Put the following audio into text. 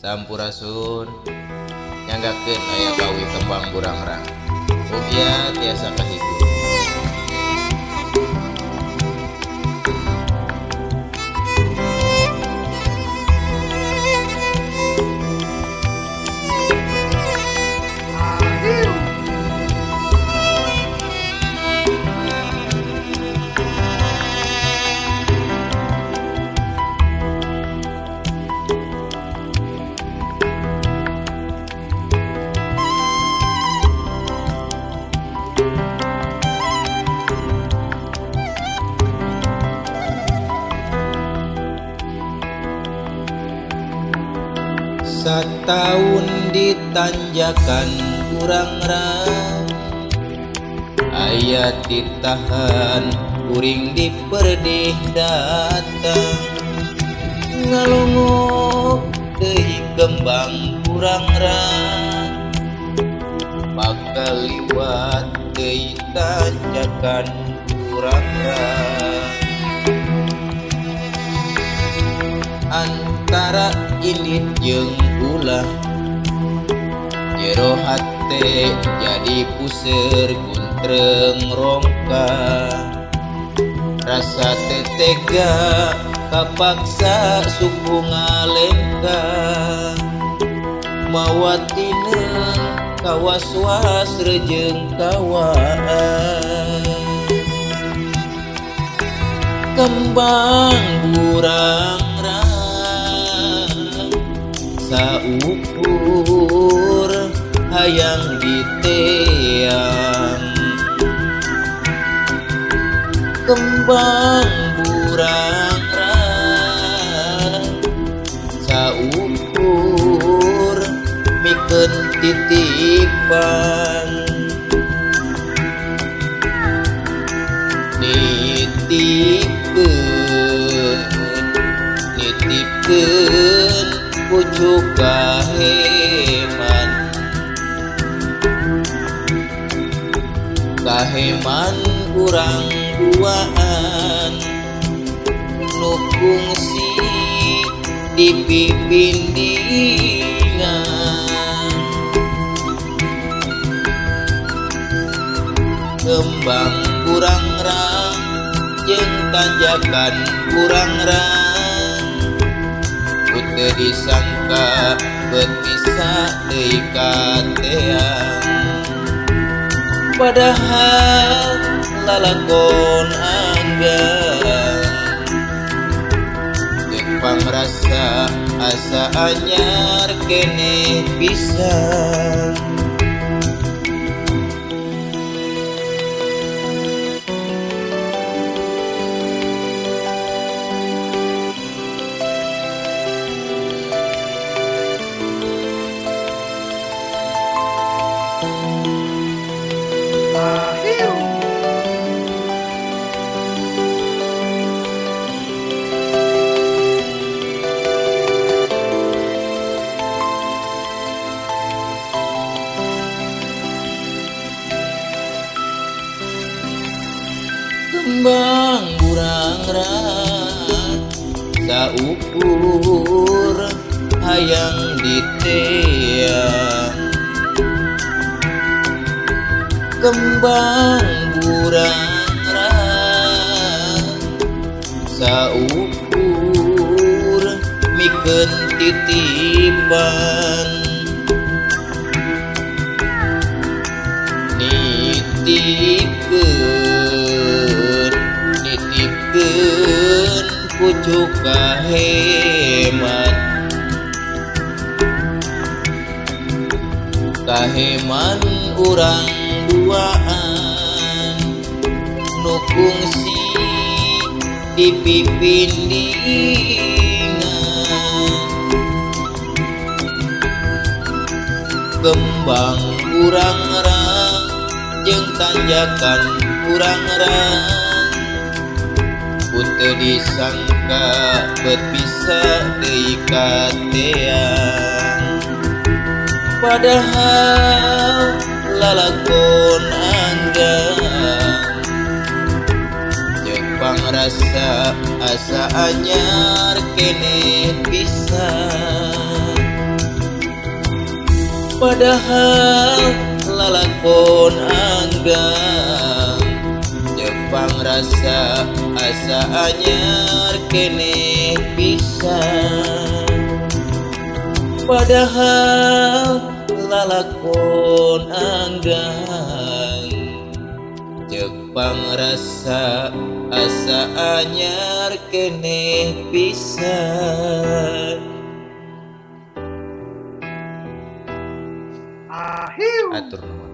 Sampurasun nyanggakeun aya kawi kembang burangrang. Mugia tiasa kahibur. Sataun ditanjakan burangrang, aya ditahan kuring diperdih datang. Ngalongok deui kembang burangrang, bakal liwat deui tanjakan burangrang. Antara indit jeung ulah jero hate jadi puseur guntreng rongka. Rasa tetega kapaksa suku ngalengka, mawa tineung kawas-was rejeung kawaan. Kembang burangrang saukur hayang diteang, kembang burangrang saukur mikeun titipan. Nitipkeun nitipkeun pucuk kaheman, kaheman urang duaan nu kungsi dipipindingan. Kembang burangrang jeung tanjakan burangrang, teu disangka bet bisa deui kateang. Padahal lalakon anggang jeung pangrasa asa anyar keneh pisan. Kembang burangrang saukur hayang diteang, kembang burangrang saukur mikeun titipan. Nitipkeun nitipkeun pucuk kaheman, kaheman urang duaan nu kungsi dipipindingan. Kembang burangrang jeung tanjakan burangrang, teu disangka bet bisa deui kateang. Padahal lalakon anggang jeung pangrasa asa anyar keneh pisan. Padahal lalakon anggang Jepang rasa asa anyar keneh pisan. Padahal lalakon anggang Jepang rasa asa anyar keneh pisan. Ahiu. Atur nuhun.